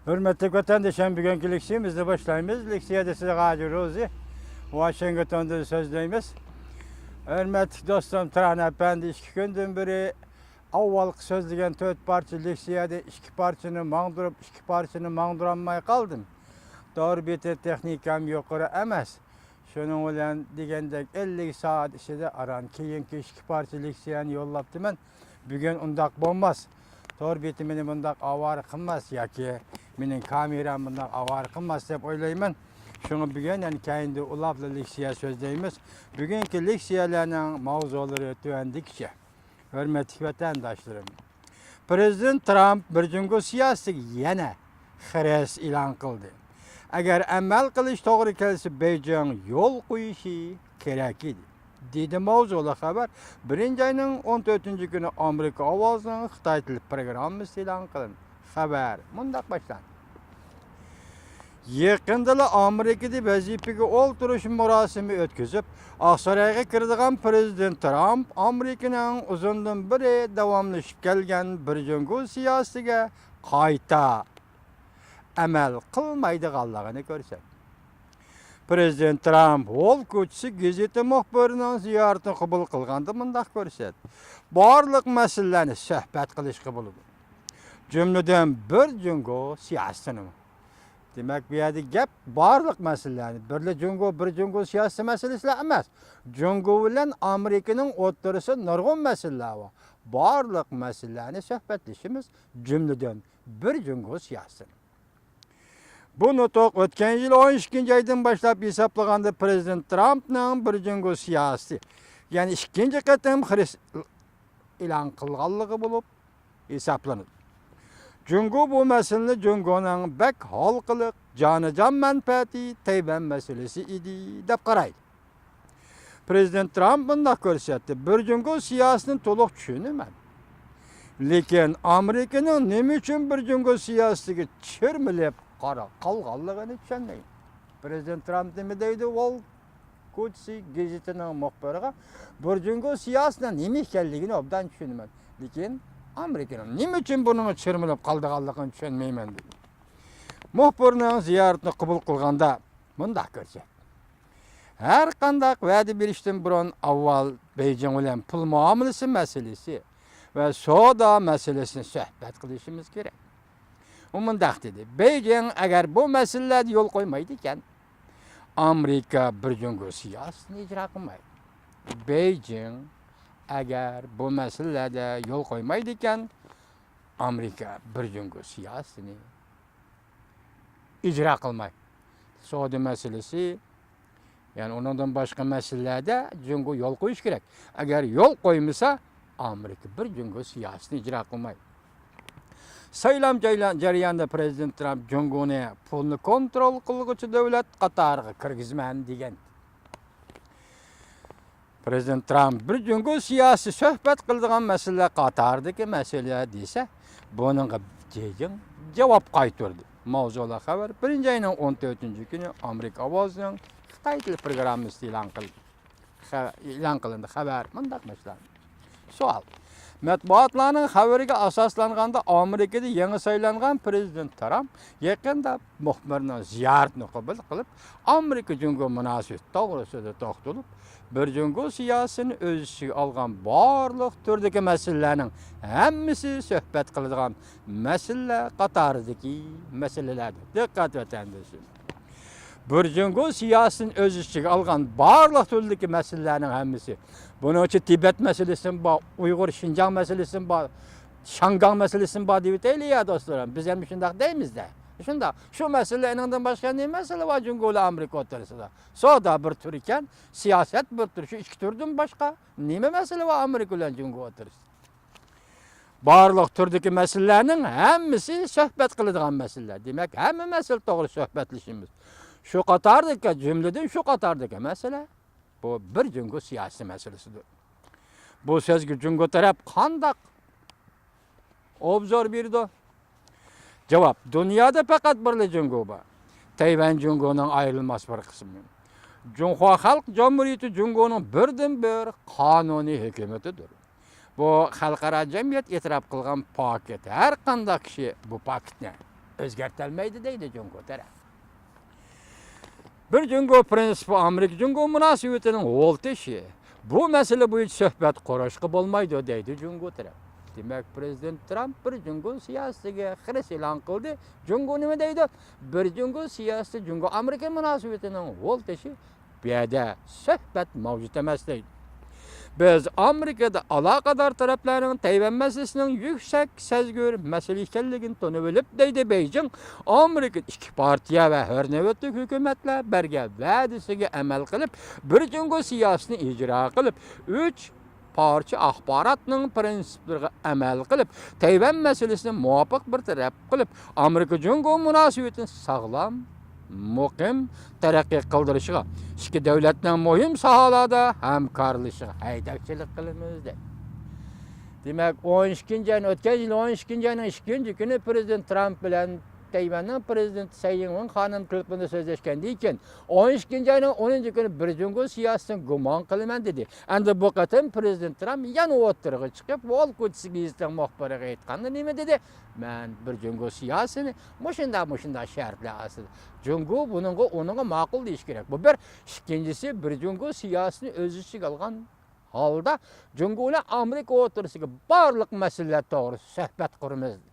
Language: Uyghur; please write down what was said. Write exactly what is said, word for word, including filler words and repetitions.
ھۆرمەتلىك ۋەتەندىشىم، بۈگۈنكى لېكسىيەمىزنى باشلايمىز. لېكسىيەدە سىزگە ھاجى روزى، ۋاشىنگتوندىن سۆزلەيمىز. ھۆرمەتلىك دوستۇم تران ئەپەندى ئىككى كۈندىن بېرى ئاۋۋالقى سۆزلىگەن تۆت پارچە لېكسىيەدە ئىككى پارچىنى ماڭدۇرۇپ، ئىككى پارچىنى ماڭدۇرالماي قالدىم. تور بېتى تېخنىكام يۇقىرى ئەمەس. شۇنىڭ بىلەن دېگەندەك ئەللىك سائەت ئىچىدە ئاران كېيىنكى ئىككى پارچە لېكسىيەنى يوللاپتىمەن. بۈگۈن ئۇنداق بولماس. تور بېتى مېنى بۇنداق ئاۋارە قىلماس ياكى مېنىڭ كامېرام بۇنداق ئاۋارە قىلماس دەپ ئويلايمەن. شۇڭا بۈگۈن يەنە كەينىدە ئۇلاپلا لېكسىيە سۆزلەيمىز. بۈگۈنكى لېكسىيەلەرنىڭ ماۋزۇلىرى تۆۋەندىكىچە. ھۆرمەتلىك ۋەتەنداشلىرىم، پىرېزىدېنت ترامپ بىر جۇڭگو سىياسىتىگە يەنە خىرىس ئېلان قىلدى. ئەگەر ئەمەل قىلىش توغرا كەلسە، بېيجىڭ يول قويۇشى كېرەك ئىدى، دېدى ماۋزۇلۇق خەۋەر. بىرىنچى ئاينىڭ ئون تۆتىنچى كۈنى ئامېرىكا ئاۋازىنىڭ خىتاي تىلى پروگراممىسى ئېلان قىلىندى. خەۋەر مۇنداق باشلاندى. يېقىندىلا ئامېرىكىدا ۋەزىپىگە ئولتۇرۇش مۇراسىمى ئۆتكۈزۈپ، ئاقسارايغا كىرىدىغان پىرېزىدېنت ترامپ ئامېرىكىنىڭ ئۇزۇندىن بېرى داۋاملىشىپ كەلگەن بىر جۇڭگو سىياسىتىگە قايتا ئەمەل قىلمايدىغانلىقىنى كۆرسەتتى. پىرېزىدېنت ترامپ ھول كوچىسى گېزىتى مۇخبىرىنىڭ زىيارىتىنى قوبۇل قىلغاندا مۇنداق كۆرسەتتى: بارلىق مەسىلىلەرنى سۆھبەت قىلىشقا بولىدۇ، جۈملىدىن بىر جۇڭگو سىياسىتىنىمۇ. دېمەك، بۇ يەردە گەپ بارلىق مەسىلىلەرنى، بىرلا جۇڭگو، بىر جۇڭگو سىياسىتى مەسىلىسىلا ئەمەس. جۇڭگو بىلەن ئامېرىكىنىڭ ئوتتۇرىسىدا نۇرغۇن مەسىلىلەر بار. بارلىق مەسىلىلەرنى سۆھبەتلىشىمىز، جۈملىدىن بىر جۇڭگو سىياسىتىنى. بۇ نۇتۇق ئۆتكەن يىل ئون ئىككىنچى ئايدىن باشلاپ ھېسابلىغاندا پىرېزىدېنت ترامپنىڭ بىر جۇڭگو سىياسىتى، يەنى ئىككىنچى قېتىم خىرىس ئېلان قىلغانلىقى بولۇپ ھېسابلىنىدۇ. جۇڭگو بۇ مەسىلىنى جۇڭگونىڭ بەك ھالقىلىق، جانىجان مەنپەئەتى تەيۋەن مەسىلىسى ئىدى، دەپ قارايدۇ. پىرېزىدېنت ترامپ مۇنداق كۆرسەتتى: بىر جۇڭگو سىياسىتىنى تولۇق چۈشىنىمەن. لېكىن ئامېرىكىنىڭ نېمە ئۈچۈن بىر جۇڭگو سىياسىتىگە چىرمىلىپ قارا-، قالغانلىقىنى چۈشەنمەيمەن. پىرېزىدېنت ترامپ نېمە دەيدۇ؟ ۋول كوچىسى گېزىتىنىڭ مۇخبىرىغا بىر جۇڭگو سىياسىتىنىڭ نېمە ئىكەنلىكىنى ئوبدان چۈشىنىمەن. لېكىن ئامېرىكىنىڭ نېمە ئۈچۈن بۇنىڭغا چىرمىلىپ قالىدىغانلىقىنى چۈشەنمەيمەن، دېدى. مۇخبىرنىڭ زىيارىتىنى قوبۇل قىلغاندا مۇنداق كۆرسەتتى: ھەر قانداق ۋەدە بېرىشتىن بۇرۇن ئاۋۋال بېيجىڭ بىلەن پۇل مۇئامىلىسى مەسىلىسى ۋە سودا مەسىلىسىنى سۆھبەت قىلىشىمىز كېرەك. ئۇ مۇنداق دېدى: بېيجىڭ ئەگەر بۇ مەسىلىلەردە يول قويمايدىكەن، ئامېرىكا بىر جۇڭگو سىياسىتىنى ئىجرا قىلمايدۇ. بېيجىڭ ئەگەر بۇ مەسىلىلەردە يول قويمايدىكەن، ئامېرىكا بىر جۇڭگو سىياسىتىنى ئىجرا قىلماي، سودا مەسىلىسى، يەنى ئۇنىڭدىن باشقا مەسىلىلەردە جۇڭگو يول قويۇشى كېرەك. ئەگەر يول قويمىسا، ئامېرىكا بىر جۇڭگو سىياسىتىنى ئىجرا قىلماي. سايلام جايلا-، جەريانىدا پىرېزىدېنت ترامپ جۇڭگونى پۇلنى كونترول قىلغۇچى دۆلەت قاتارىغا كىرگۈزىمەن دېگەن. پىرېزىدېنت ترامپ بىر جۇڭگو سىياسىي سۆھبەت قىلىدىغان مەسىلىلەر قاتارىدىكى مەسىلە دېسە، بۇنىڭغا بېيجىڭ جاۋاب قايتۇردى. ماۋزۇلۇق خەۋەر بىرىنچى ئاينىڭ ئون تۆتىنچى كۈنى ئامېرىكا ئاۋازىنىڭ خىتاي تىلى پروگراممىسىدا ئېلان قىلدى. خە-، ئېلان قىلىندى. خەۋەر مۇنداق باشلاندى. سوئال. مەتبۇئاتلارنىڭ خەۋىرىگە ئاساسلانغاندا، ئامېرىكىدا يېڭى سايلانغان پىرېزىدېنت ترامپ يېقىندا مۇخبىرنىڭ زىيارىتىنى قوبۇل قىلىپ، ئامېرىكا جۇڭگو مۇناسىۋىتى توغرىسىدا توختىلىپ، بىر جۇڭگو سىياسىتىنى ئۆز ئىچىگە ئالغان بارلىق تۈردىكى مەسىلىلەرنىڭ ھەممىسى سۆھبەت قىلىدىغان مەسىلىلەر قاتارىدىكى مەسىلىلەردۇر. دىققەت ۋەتەندىشىم! بىر جۇڭگو سىياسىتىنى ئۆز ئىچىگە ئالغان بارلىق تۈردىكى مەسىلىلەرنىڭ ھەممىسى، بۇنىڭ ئىچىدە تىبەت مەسىلىسىمۇ بار، ئۇيغۇر شىنجاڭ مەسىلىسىمۇ بار، شياڭگاڭ مەسىلىسىمۇ بار دېيىۋېتەيلى يا دوستلىرىم، بىز ھەم شۇنداق دەيمىز-دە. شۇنداق، شۇ مەسىلە، ئېنىڭدىن باشقا نېمە مەسىلە بار جۇڭگو بىلەن ئامېرىكا ئوتتۇرىسىدا؟ سودا بىر تۈر ئىكەن، سىياسەت بىر تۈر، شۇ ئىككى تۈردىن باشقا نېمە مەسىلە بار ئامېرىكا بىلەن جۇڭگو ئوتتۇرىسىدا؟ بارلىق تۈردىكى مەسىلىلەرنىڭ ھەممىسى سۆھبەت قىلىدىغان مەسىلىلەر. دېمەك، ھەممە مەسىلە توغرا سۆھبەتلىشىمىز. شۇ قاتاردىكى، جۈملىدىن شۇ قاتاردىكى مەسىلە، بۇ بىر جۇڭگو سىياسىي مەسىلىسىدۇر. بۇ سۆزگە جۇڭگو تەرەپ قانداق ئوبزور بېرىدۇ؟ جاۋاب: دۇنيادا پەقەت بىرلا جۇڭگو بار. تەيۋەن جۇڭگونىڭ ئايرىلماس بىر قىسمى. جۇڭخۇا خەلق جۇمھۇرىيىتى جۇڭگونىڭ بىردىنبىر قانۇنىي ھۆكۈمىتىدۇر. بۇ خەلقئارا جەمئىيەت ئېتىراپ قىلغان پاكىت. ھەر قانداق كىشى بۇ پاكىتنى ئۆزگەرتەلمەيدۇ دەيدۇ جۇڭگو تەرەپ. بىر جۇڭگو پىرىنسىپى ئامېرىكا جۇڭگو مۇناسىۋىتىنىڭ ھول تېشى. بۇ مەسىلە بويىچە سۆھبەت قۇرۇشقا بولمايدۇ دەيدۇ جۇڭگو تەرەپ. دېمەك، پىرېزىدېنت ترامپ بىر جۇڭگو سىياسىتىگە خىرىس ئېلان قىلدى. جۇڭگو نېمە دەيدۇ؟ بىر جۇڭگو سىياسىتى جۇڭگو ئامېرىكا مۇناسىۋىتىنىڭ ھول تېشى. بۇ يەردە سۆھبەت مەۋجۇت ئەمەس دەيدۇ. بىز ئامېرىكىدا ئالاقىدار تەرەپلەرنىڭ تەيۋەن مەسىلىسىنىڭ يۈكسەك سەزگۈر مەسىلە ئىكەنلىكىنى تونۇۋېلىپ، دەيدۇ بېيجىڭ، ئامېرىكا ئىككى پارتىيە ۋە ھۆر نۆۋەتلىك ھۆكۈمەتلەر بەرگەن ۋەدىسىگە ئەمەل قىلىپ، بىر جۇڭگو سىياسىتىنى ئىجرا قىلىپ، ئۈچ پارچە ئاخباراتنىڭ پىرىنسىپلىرىغا ئەمەل قىلىپ، تەيۋەن مەسىلىسىنى مۇۋاپىق بىر تەرەپ قىلىپ، ئامېرىكا جۇڭگو مۇناسىۋىتىنى ساغلام، مۇقىم، تەرەققىي قىلدۇرۇشىغا، ئىككى دۆلەتنىڭ مۇھىم ساھەلەردە ھەمكارلىشىشىغا ھەيدەكچىلىك قىلىمىز، دەيدۇ. دېمەك، ئون ئىككىنچى ئاينىڭ، ئۆتكەن يىل ئون ئىككىنچى ئاينىڭ ئىككىنچى كۈنى پىرېزىدېنت ترامپ بىلەن تەيۋەننىڭ پىرېزىدېنتى سەي ئىڭۋېن خانىم تېلېفوندا سۆزلەشكەندىن كېيىن، ئون ئىككىنچى ئاينىڭ ئونىنچى كۈنى بىر جۇڭگو سىياسىتىنى گۇمان قىلىمەن، دېدى. ئەمدى بۇ قېتىم پىرېزىدېنت ترامپ يەنە ئوتتۇرىغا چىقىپ، ۋول كوچىسى گېزىتىنىڭ مۇخبىرىغا ئېيتقاندا نېمە دېدى؟ مەن بىر جۇڭگو سىياسىتىنى مۇشۇنداق، مۇشۇنداق شەرتلەر ئاستىدا. جۇڭگو بۇنىڭغا، ئۇنىڭغا ماقۇل دېيىش كېرەك. بۇ بىر. ئىككىنچىسى، بىر جۇڭگو سىياسىتىنى ئۆز ئىچىگە ئالغان ھالدا جۇڭگو بىلەن ئامېرىكا ئوتتۇرىسىدىكى بارلىق مەسىلىلەر توغرىسىدا سۆھبەت قۇرىمىز.